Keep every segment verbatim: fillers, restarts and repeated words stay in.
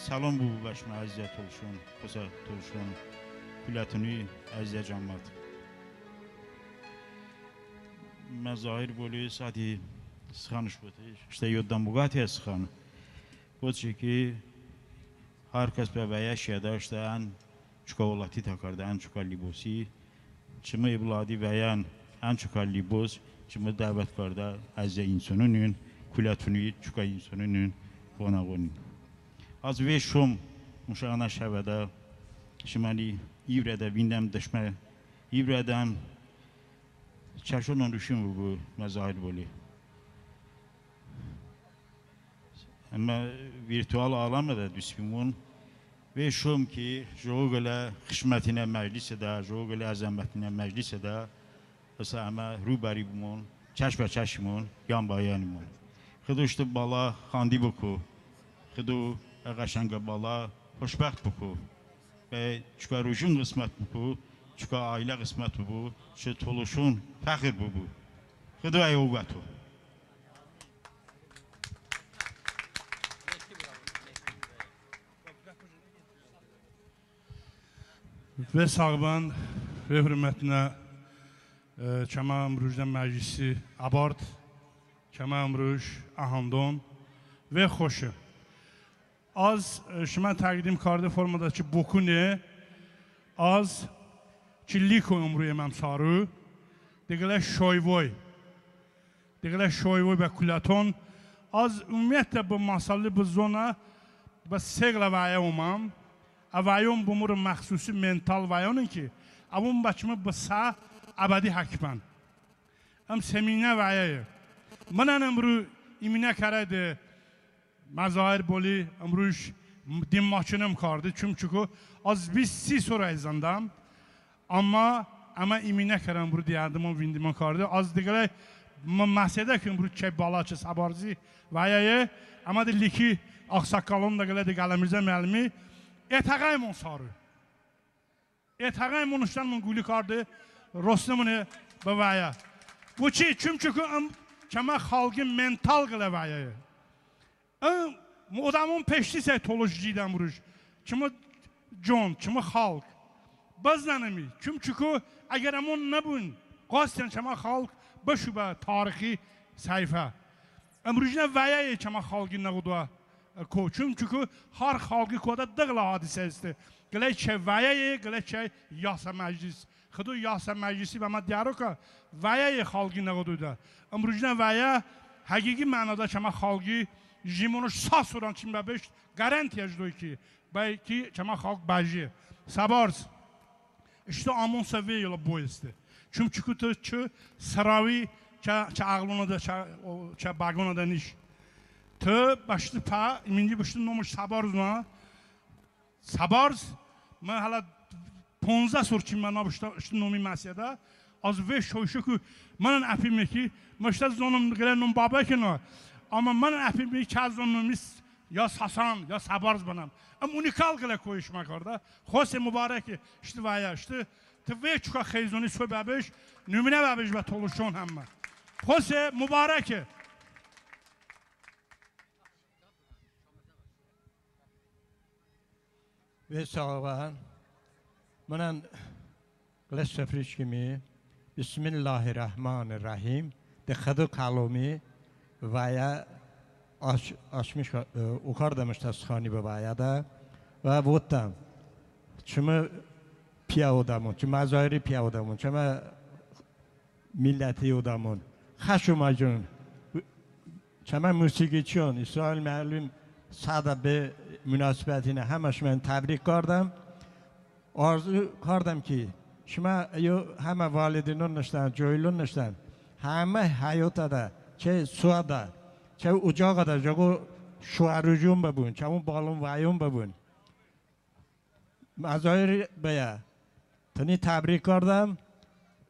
Səlom bıbu bə şımə, əzizə tolışon, xosə tolışon, Kulətonıni əzizə cəmat. Məzahir Boli səti sıxanış vote, ıştə yodəmon bıqətə sıxan. Vote ki, har kəs bə vəyə şiyədə ıştə ən çokə oləti takardə, ən çokə libosi, çımı evladi vəyən ən çokə libos çımı dəvət kardə əzizə insononən, Kulətonıni çokə insononən, qonəğonən. Az vey şom mışoğanə şəvədə şıməni i vırədə vindəm, de şımə i vırədəm. Çəşonım ruşin bıbu, Məzahir Boli. Əmma virtual aləmədə dustbimon. Vey şom ki, jıqo qılə xışmətinə məclisədə, jıqo qılə əzəmətinə məclisədə ısə əmə rubəru bımon, çəş bə çəşmon, yan bə yanmon. Xıdo ıştı balə xandi bıko, Xıdo ə qəşənqə balə xoşbəxt bıko. Bəy çokə rujon ğısmət bıko, çokə ailə ğısmət bıbu, çı tolışon fəxr bıbu. Xıdo əy oqəto. Vey sağ bıbən, vey hurmətinə, e, çəmə ımrujnə məclisi abart, çəmə ımruj əhandon, vey xoşe. Az, e, şımə təqdim karde formədə çı Bokune, az çı Liko ımruj oməm saro, de qılə şoyvoy. De qılə şoyvoy bə Kuləton. Az umumiyyətlə bı məsələ bı zono bə se qılə vəyə oməm. Ə vəyon bımı ro məxsusi mental vəyonin ki, əvon bə çımı bı sə əbədi həkbən. Im seminə vəyəye. Mınən ımruj iminə kərə de Məzahir Boli ımruj dimmaçınım karde, çumçıko az bist-si sor əy zındəm. Əmma əmə iminə kərəm bıbu diyərdımon, vindimon karde. Az de qıləy mı məsedə ki, ımruj çəy balə çı Səbarzi vəyəye, əmə de Liki ağsaqqalon da qılə de Qələmirzə məlimi etəğəymon saro. Etəğəymon ıştənımon quli karde, rosnımone bı vəyə. Boçi? Çumçıko ım çəmə xəlği mental qılə vəyəye. Im odəmon peştı səy tolış cidən ımruj. Çımı con, çımı xəlğ. Bıznənımi, çumçıko əgər əmon nıbun, qastən çəmə xəlğ bışu bə tarixi səhifə. Imrujnə vəyəye çəmə xəlği nığodoə ko, çumçıko har xəlği koədə dı qılə hadisə heste. Qıləy çəy vəyəye, qıləy çəy yasə məclis. Xıdo yasə məclisi bəmə diyəro ka, vəyəye xəlği nığodoydə. Imrujnə vəyə həğiği mənoədə çəmə xəlği jimonış sa soron çin bəpeşt qarantiyəş doy ki, bəy ki çəmə xəlğ bəjiye. Səbarz, ıştı əmon sə vey yolə boy heste. Çumçıko tı çı sıravi çə, çə əğlonədə, çə, o, çə bəqonədə niş. Tı bəştı pə, iminci bəştı nomış Səbarz noə, Səbarz, mı hələ ponzə sor çin bə nıbıştə, ıştı nomi məsedə, az vey şoy şoku, mınən əpime ki, mı ıştə zonom qılə nom bəbe ki noə, əmma mınən əpime ki, çə zonom nomi s-, ya Səsən, ya Səbarz bınəm. Im unikal qılə koyış məkardə. Xose, mubarəke, ıştı vəyə, ıştı, tı vey çokə xıyzoni soy bəpeşt, nımunə bəpeşt bə tolışon həmmə. Xose, mubarəke. Vey sağ bıbən. Mınən qılə sıfriş kimi, Bismillahir-Rəhmanir-Rəhim de Xıdo kəlomi vəyə aç-, açmış, e, okardəmış ıştə sıxani bı vəyədə və votdəm, çımı piyə odəmon, çımı Məzahiri piyə odəmon, çəmə milləti odəmon. Xəşo məcon. Çəmə musiqiçiyon, İsrail məllim sədə be munasibətinə həmə şıməni təbrik kardəm. Arzu kardəm ki, şımə yo həmə valideynon nıştən, coyilon nıştən, həmə həyotədə, çəy soədə, çəy ocağədə jıqo şoə rujon bıbun, çəvon balon vəyon bıbun. Məzahir bəyə, tıni təbrik kardəm,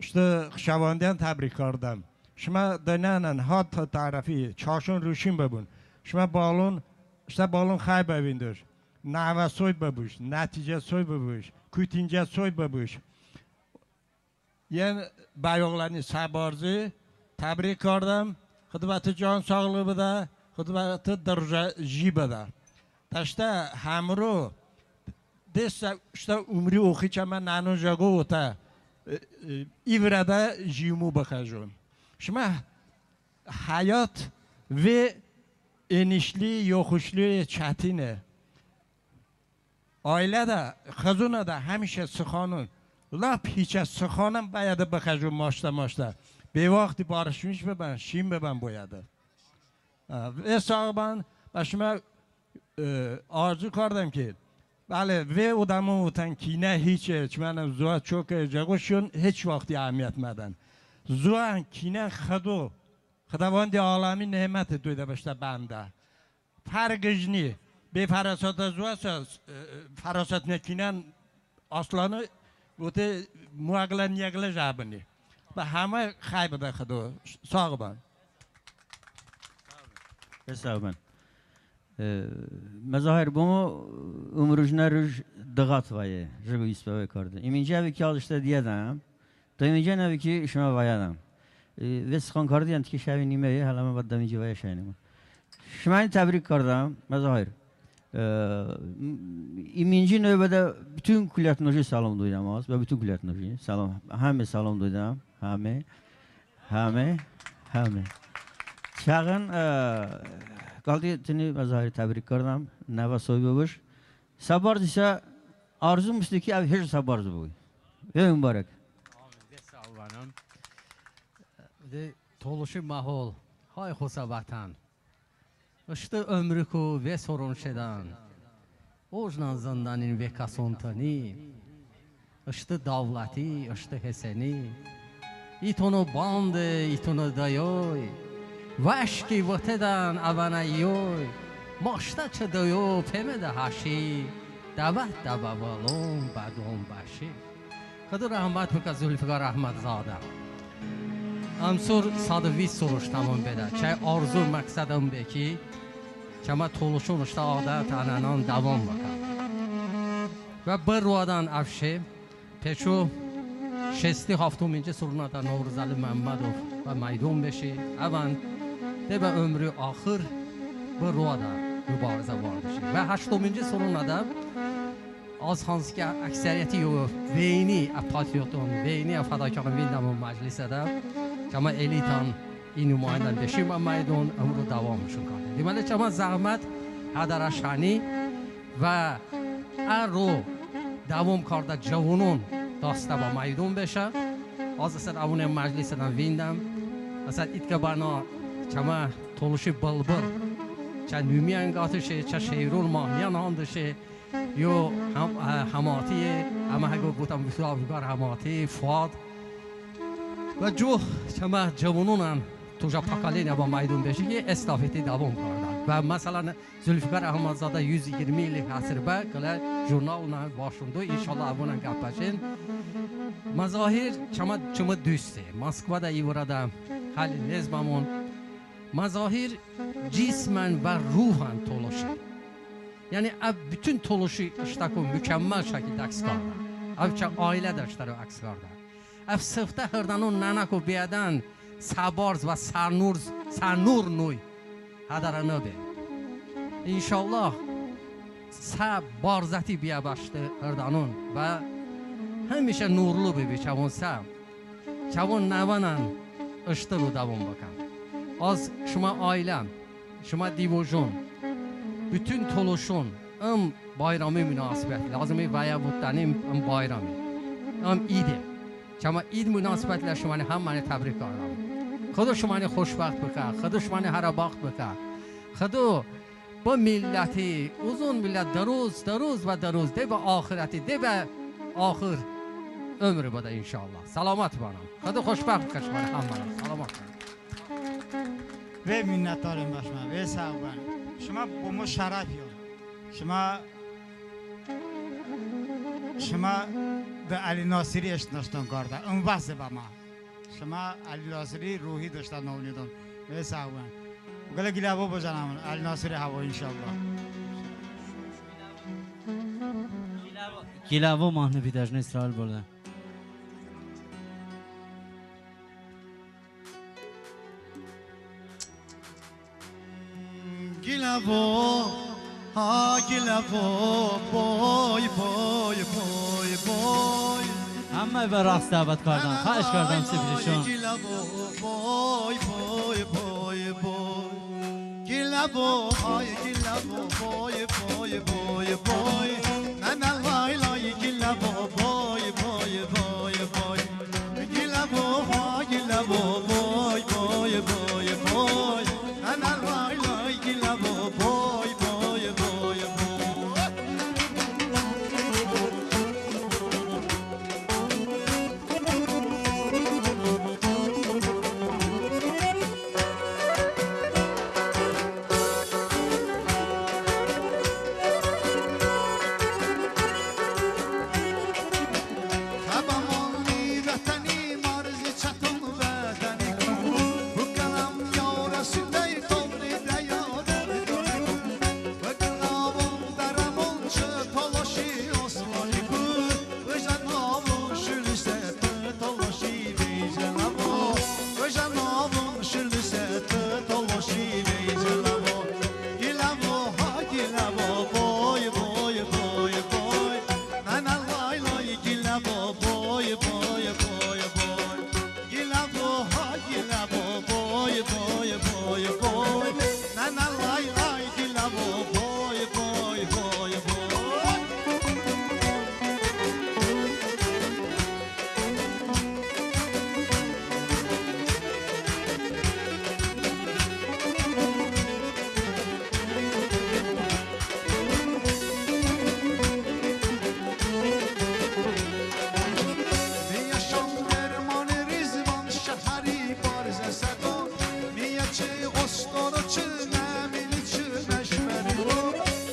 ıştı xışəvandiyən təbrik kardəm. Şımə dıniyonən ha tı tərəfi çəşon ruşin bıbun. Şımə balon, ıştə balon xəy bəvindış. Nəvə soy bıbış, nəticə soy bıbış, kutincə soy bıbış. Yen bəyoğləni Səbarzi təbrik kardəm. Xıdo bə tı can sağlığı bıdə, Xıdo bə tı dırjə ji bıdə. Dəştə həmro, desə ıştə umri oxi çəmə nənon jıqo votə, e, e, i vırədə jimu bıxəjon. Şımə həyot ve enişli, yoxuşli, çətine. Ailədə, xızonədə həmişə sıxanon, lap hiçə sıxanən bəyədə bıxəjon maştə-maştə. Be vaxti barışmış bıbən, şin bıbən boyədə. Ə, ve sağ bən, bə şımə, ə, arzu kardəm ki, bəli, ve odəmon votən kinə hiçe, çəmənən zoə çoke, jıqo şiyon heç vaxti əhəmiyyət mədən. Zoən kinən Xıdo, Xıdavandi aləmi neməte doydə bəştə bəndə. Fərğış ni. Be fərasətə zoəsə, e, fərasət nıkinən aslanı, vote moə qılə niyə qılə jə bıni. Bə həmə xəy bıdə Xıdo. Sağ bən. Be sağ bən. E, Məzahir, bımo ımrujnə ruj dı qat vəye, jıqo isbə vəy karde. İminci əvi ki az ıştə diyədəm, dı iminci əvi ki şımə vəyədəm. E, ve sıxan kardeyən tikə şəvi nimeye, hələ mə bə dı iminci vəyə şəy nime. Şıməni təbrik kardəm, Məzahir. E, m-, iminci növbədə bütün Kulyətnoji səlom doydəm az, bə bütün Kulyətnoji səlom, həme səlom doydəm, həme. Həme, həme. Çağın, ə, qaldı tıni Məzahiri təbrik kardəm, nəvə soy bıbış. Sə barz isə arzum ıştı ki, əv hejo sə barz bıbu. Ve mubarək. Amin, be sağ olun. De tolışi məhol, hay xosə vətən. Iştı ömrıku ve soron şedən, ojnən zındənin ve kəson tıni. Iştı davləti, ıştı heseni. İtono bande, itono dıyoy. Vəşki vıtedən əvənə iyoy. Maştə çı dıyo pemedə həşi. Dəvət dəbə vılon bə don bəşi. Xıdo rəhmət bıkə Zulfiqar Əhmədzadə. Əmsor sadə vist sorış təmom bedə. Çəy arzu, məqsəd ım be ki, çəmə tolışon ıştə adət-ənənən dəvom bıkə. Və bı roədən əv şe, peşo şesti haftominci soronədə Novruzəli Məmmədov bə məydon beşe, əvən de bə ömri axır bı roədə mubarizə vardışe. Və həştominci soronədə az hansı ki əksəriyyəti yo veyni ə patrioton, veyni ə fədakaron vindəmon məclisədə, çəmə elitən i numayəndən beşin bə məydon, ımru dəvomışon kardə. Deməli, çəmə zəhmət hədərəş həni və əro dəvom kardə cıvonon dastə bə məydon beşə. Az ısət əvonə məclisədən vindəm. Məsələn, itkə bənav çəmə tolışi bılbıl çə numiyən qətışe, çə şeiron mahniyən handışe, yo həm, ə, Həmati, əmə həxo votəm, Zulfiqar Həmati, Fuad. Və co çəmə cıvononən tojə pokoleniyə bə məydon beşe ki, estafeti dəvom kardə. Və məsələn, Zulfiqar Əhmədzadə yüz iyirmi illik həsr bə qılə jurnalonən vaşon doy, inşallah, əvonən qəp bəşin. Məzahir çəmə, çımı duste. Moskvadə i vırədə xəyli nez bəmon. Məzahir cismən və ruhən tolışe. Yəni əv bütün tolışi ıştəku mukəmməl şəkildə əks kardə. Əv çə ailədə ıştəro əks kardə. Əv sıftə hırdənon nənəku biyədən sə barz və sə nur, sə nur noy hədərə nıbe. İnşallah, sə barzəti biyə bəştı hırdənon və həmişə nurlu bıbi çəvon sə. Çəvon nəvənən ıştıro dəvom bıkən. Az şımə ailə, şımə divojon, bütün tolışon ım bayrami munasibətlə, lazıme vəyə votdənim ım bayrami, ım ide. Çəmə id munasibətlə şıməni həməni təbrik kardəm. Xıdo şıməni xoşbəxt bıkə, Xıdo şıməni hərəbəxt bıkə. Xıdo bı milləti, uzun millət dıroz, dıroz və dıroz, de bə axırəti, de bə axır ömri bıdə inşallah. Səlamət bıbən. Xıdo xoşbəxt bıkə şıməni həməni. Səlamət bıbən. Ve minnətdarım bə şımə, ve sağ bıbən. Şımə bo mı şərəf yo. Şımə, şımə bə Əli Nasiri eştnışton kardə. Im vəse bə mə. Şımə Əli Nasiri ruhi dıştə navnidon. Ve sağ bıbən. Qılə Giləvo bıjənəmon, Əli Nasiri həvo, inşallah. Giləvo mahnı pidəşne İsrail bolə. Giləvo, ha Gilə bo, boy, boy, boy, boy. Həmməy bə rəxs dəvət kardəm, xahiş kardəm, sıfrişon. Gilə bo, boy, boy, boy, boy. Gilə bo, ay, gilə bo, boy, boy, boy, boy. Nənə lay lay, gilə bo, boy, boy, boy, boy. Gilə bo, ha, gilə bo, boy, boy, boy, boy. Nənə lay lay, gilə bo, boy, boy, boy, boy. Gilə bo, ha, gilə bo, boy, boy, boy, boy. Nənə lay lay, gilə bo, boy, boy, boy, boy. Miyə şan dərmani Rizvan şəhəri barzə sədo. Miyə çı ostoro, çı nəmili, çı nəşvəri bo.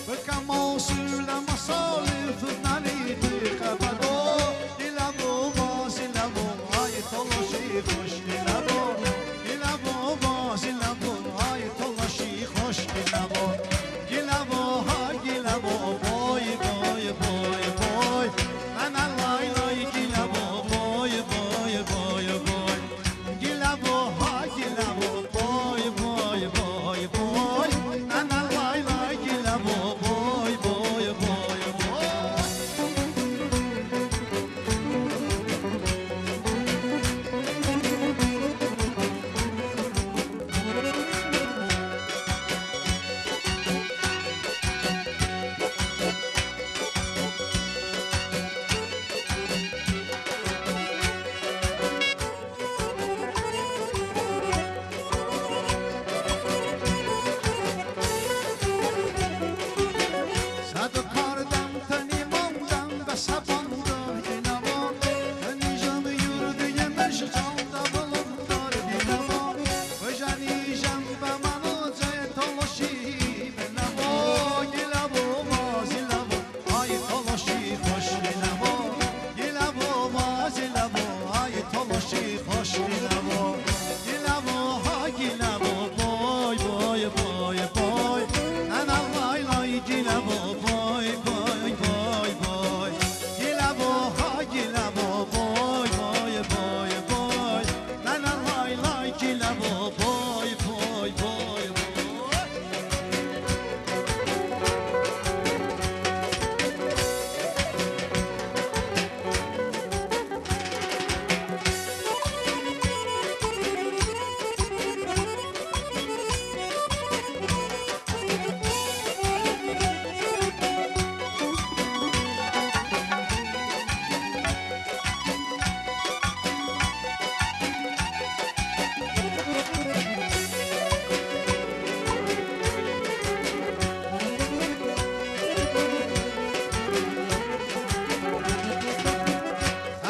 Bıkə mosılə masali fıtnəni dı xəbədo. Gilə bo, vazilə bo, ay tolışi xoş gilə bo. Gilə bo, vazilə bo, ay tolışi xoş gilə bo. Gilə bo, ha, gilə bo, boy, boy, boy, boy. Nənə lay lay, gilə bo, boy, boy, boy, boy. Gilə bo, ha, gilə bo, boy, boy, boy, boy. Nənə lay lay, gilə bo, boy, boy, boy, boy. Sədo kardəm tıni mandəm bə səbondı, gilə bo. Tıni jən yurdi yemiş canədə bılındar, gilə bo. Bıjəni jən bə məni cəy tolışi, gilə bo, gilə bo, vazilə bo. Ay tolışi xoş gilə bo, gilə bo, vazilə bo, ay tolışi xoş gilə bo. Gilə bo, ha, gilə bo, boy, boy, boy, boy. Nənə lay lay, gilə bo, boy, boy, boy, boy. Gilə bo, ha, gilə bo, boy, boy, boy, boy. Nənə lay lay, gilə bo, boy, boy, boy, boy.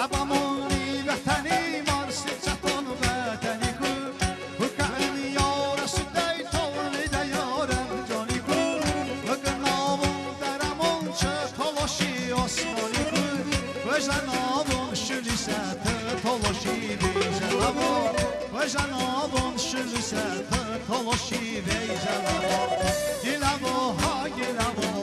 Əbəmoni vətəni marsi çəton vətəniku. Bıkə ın yarəsi dəy tolni dəyarəm caniku. Bıkə navon dərəmon çı tolışi osmaniku. Bıjə navon şılisə tı tolışi veyzə ləbo. Bıjə navon şılisə tı tolışi veyzə ləbo. Gilə bo, ha, gilə bo,